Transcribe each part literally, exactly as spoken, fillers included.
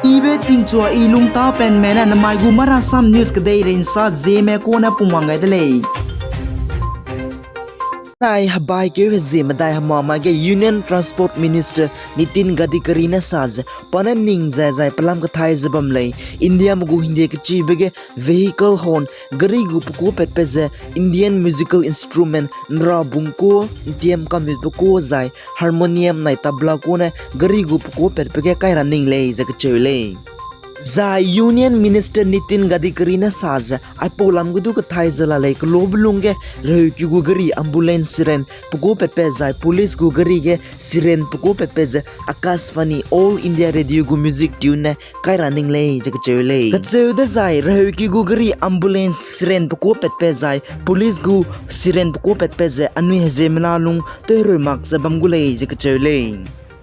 Ibe tingchua i lungtapenme ne namai gu Marasam News kedeirei nsa zieme kune pungwang gai de lei. Nai hebaikeu hezie medai hemamai ge Union Transport Minister Nitin Gadkari ne sa ze, pa ne ning ze zai pelam kethai ze bam lei, Indiame gu hingde kechibe ge vehicle horn, gari gu pekuapatbe ze Indian musical instrument, nrabung ku, ntiam kamutbe ku zai harmonium nai tabla kune gari gu pekuapatbe ge kai ra ning lei ze kacheu lei. Zai Union Minister Nitin Gadkari ne sa ze, aipau lam ge du kethai ze la lei, kelobe lung ge reheuki gu gari, ambulance, siren pekuapatbe zai police gu gari ge siren pekuapatbe ze Akashvani All India Radio gu music tune ne kai ra ning lei ze kacheu lei. Kacheu dezai reheuki gu gari, ambulance, siren pekuapatbe zai police gu siren pekuapatbe ze anui hezie mena lung teureu mak ze bam gu lei ze kacheu lei.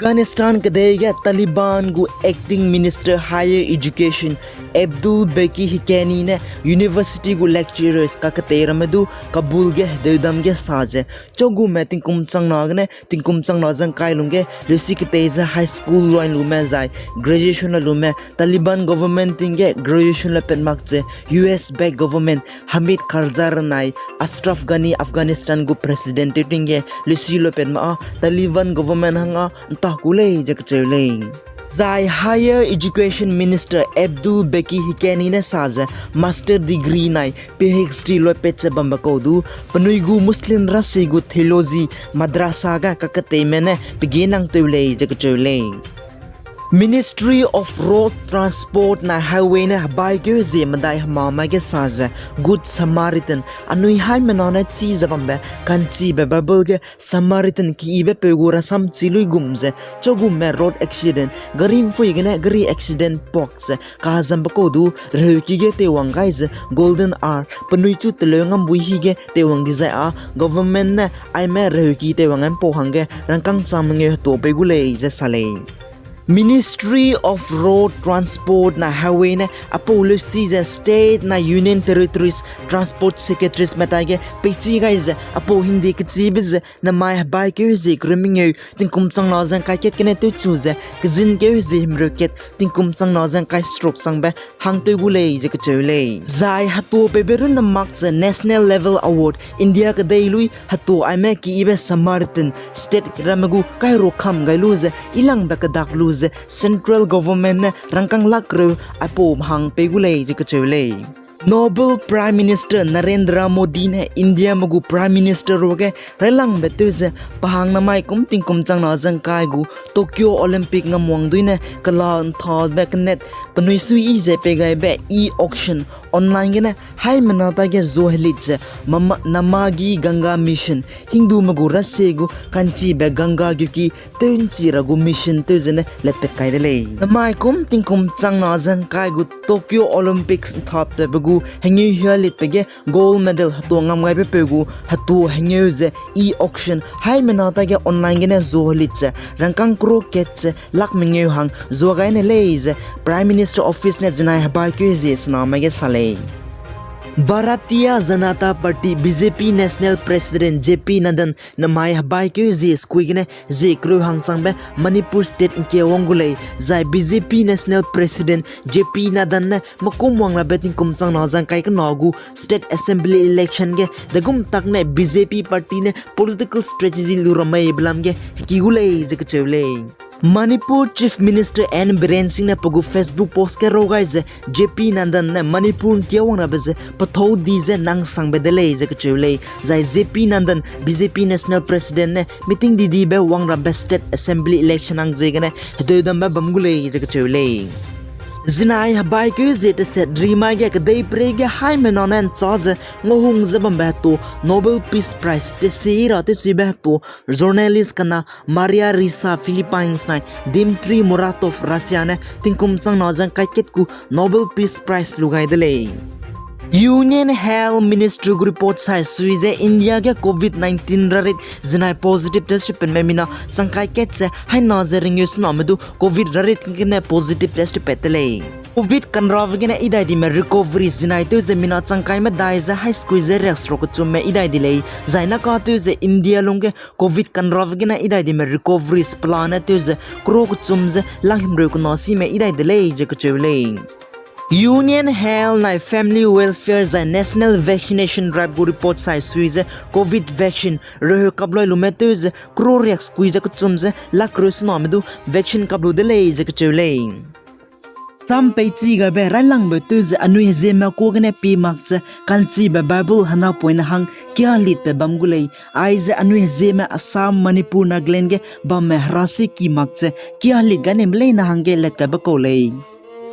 Afghanistan kedei ge Taliban gu acting minister higher education Abdul Baqi Haqqani ne university gu lecturers kaketei ramme du Kabul ge hedeudam ge sa ze, chagume tingkum changna gene tingkum changna ze ngkai lungge leusi ketei ze high school luai lume zai graduation la lume Taliban government ting ge graduation le pat mak ze U S backed government Hamid Karzai nai Ashraf Ghani Afghanistan gu president tew ting ge leusi le pat ma a Taliban government hang a nta ku lei ze kacheu lei. Zai higher education minister Abdul Baqi Haqqani ne sa ze master degree nai P H D loipat ze bambe kau du penui gu Muslim rasi gu theology madrasa ga kaketeime ne pege nang tew lei ze kacheu lei. Ministry of Road Transport nai Highway ne hebaikeu hezie medai hemamai ge sa ze Good Samaritan anui haimena ne chi ze bambe ka'nchibe Bible ge Samaritan keyibe peu gu rasam chi luigum ze chagume road accident, gari mpui gene gari accident puak ze kazambe kau du reheuki ge teiwang gai ze golden hour penui chu teleu ngambui hi ge teiwang dizai a government ne aime reheuki teiwang mpau hangge rangkâng chang mengeu hetuâ pei gu lei ze sa lei. Ministry of Road Transport nai Highway ne apau leusi ze state nai Union Territories Transport Secretaries metai ge peichi gai ze apau hingde kechibe ze namai hebaikeu hezie kereu mengeu tingkum changna ze ngkai kat gene tewchu ze kezinkeu hezie himreu kat tingkum changna ze ngkai seruk changbe hang tew gu lei ze kacheu lei. Zai hetuâ peibe runne mak ze National Level Award India kedei lui hetuâ aime keyibe Samaritan state ramme gu kairua kam gai lu ze ilangbe kedak lu ze central government ne rangkâng lak reu aipau hang pei gu lei ze kacheu lei. Noble Prime Minister Narendra Modi ne Indiame gu Prime Minister ruage railangbe tew ze pahang namai kum tingkum changna ze ngkai gu Tokyo Olympic ngamwang dui ne kela nthabe kenet penui suiyi ze peigaibe e-auction online gene haimena ta ge zua helit ze Mama-, Namagi Ganga Mission, Hindume gu rasie gu ka'nchibe Ganga geuki tew nchi ra gu mission tew zene letpat kai de lei. Namai kum tingkum changna ze ngkai gu Tokyo Olympics nthaptebe gu hengeu hia litbe ge gold medal hetuâ ngam gaibe peu gu hetuâ hengeu ze e-auction haimena ta ge online gene zua helit ze rangkâng crore kat ze lak mengeu hang zua gai ne lei ze Prime Minister Office ne zinai hebaikeu hezie sename ge sa lei. Bharatiya Janata Party, B J P National President J P Nadda namai hebaikeu hezie sekui gene hezie kereu hang changbe Manipur State ngkia wang gu lei, zai B J P National President J P Nadda ne mekum wang rabe tingkum changna ze ngkai kena gu State Assembly election ge degum tak ne B J P party ne political strategy lu ra meibe lam ge heki gu lei ze kacheu lei. Manipur Chief Minister N Biren Singh ne pe gu Facebook post ge rau gai ze J P Nadda ne Manipur ngkia wang rabe ze pethâu di ze nang sangbe de lei ze kacheu lei, zai J P Nadda B J P National President ne meeting didibe wang rabe State Assembly election hang ziegene hedeudambe bam gu lei ze kacheu lei. Zinai hebaikeu hezie teset rimai ge kedeiperei ge haimena ne nchâ ze ngauhung ze bambe hetuâ Nobel Peace Prize tesi ra tesibe hetuâ journalist kena Maria Ressa Philippines nai Dmitry Muratov Russia ne tingkum changna ze ngkai kat gu Nobel Peace Prize lu gai de lei. Union Health Ministry gu report sai sui ze India ge Covid nineteen rarit zinai positive test penme mina changkai kat ze haina ze ringeu sename du Covid rarit gene positive test pat te lei. Covid kanrave gene idai dime recovery zinai tew ze mina changkai medai ze hai sekui ze riak seruk kechumme idai di lei. Zai na ka tew ze India lungge Covid kanrave gene idai dime recoveries pelane tew ze crore kechum ze langhimreu kena sime idai de lei ze kecheu lei. Union Health nai Family Welfare zai National Vaccination Drive gu report sai sui ze Covid vaccine reheu kaploi lume tew ze crore riak sekui ze kechum ze lakh reu sename du vaccine kap lu de lei ze kecheu lei. Cham peichi gaibe railangbe tew ze anui hezieme kuâ gene pie mak ze ka'nchibe Bible hena poine hang kialitbe bam gu lei. Aize anui hezieme Assam, Manipur, Nagaland ge bamme herasi ki mak ze kialit gaineme leine hangge lat kaibe kau lei.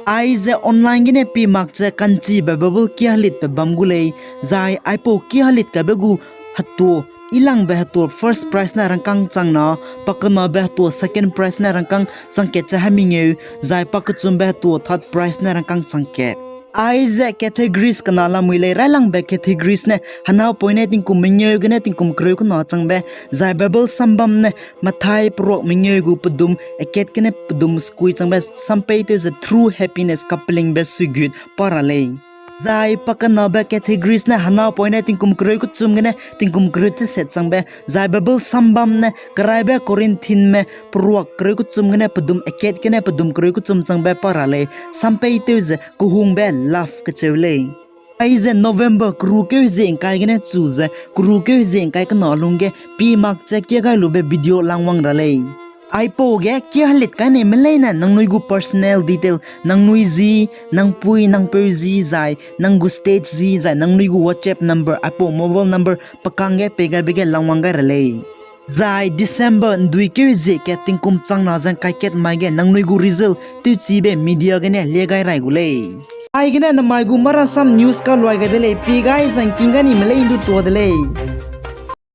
Aize online gene pie mak ze ka'nchibe Bible kialitbe bam gu lei, zai aipau kialit kaibe gu hetua, ilangbe hetua first prize ne rangkâng chang na, pakenabe hetua second prize ne rangkâng chang kat ze hemengeu, zai pakechumbe hetua third prize ne rangkâng chang kat. Aize categories kena lamui lei, railangbe categories ne hena poine tingkum mengeu gene tingkum kereu kena changbe, zai Bible sambam ne Mathai peruak mengeu gu pedum akat gene pedum sekui changbe sampei tew ze true happiness kapelingbe suigut pa ra lei. Zai pakenabe categories ne hena poine tingkum kereu kechum gene tingkum kereu teset changbe, zai Bible sambam ne keraibe Corinthianme peruak kereu kechum gene pedum akat gene pedum kereu kechum changbe pa ra lei, sampei tew ze kehungbe love kecheu lei. Aize November keru keu hezie ngkai gene chu ze keru keu hezie ngkai kena lungge pie mak ze kia gai lube video langwang ra lei. Aipau ge kialit kaineme leine nangnui gu personal detail, nangnui zi, nang pui nang peu zi zai nang gu state zi zai nangnui gu WhatsApp number, aipau mobile number pe kangge pei gaibe ge langwang gai ra lei. Zai December ndui keu hezie kat tingkum chang na ze ngkai kat mai ge nangnui gu result tewchibe media gene lie gai rai gu lei. Aigene namai gu Marasam News kaluai gai de lei, pie gai zangking gaineme lei ndu tua de lei.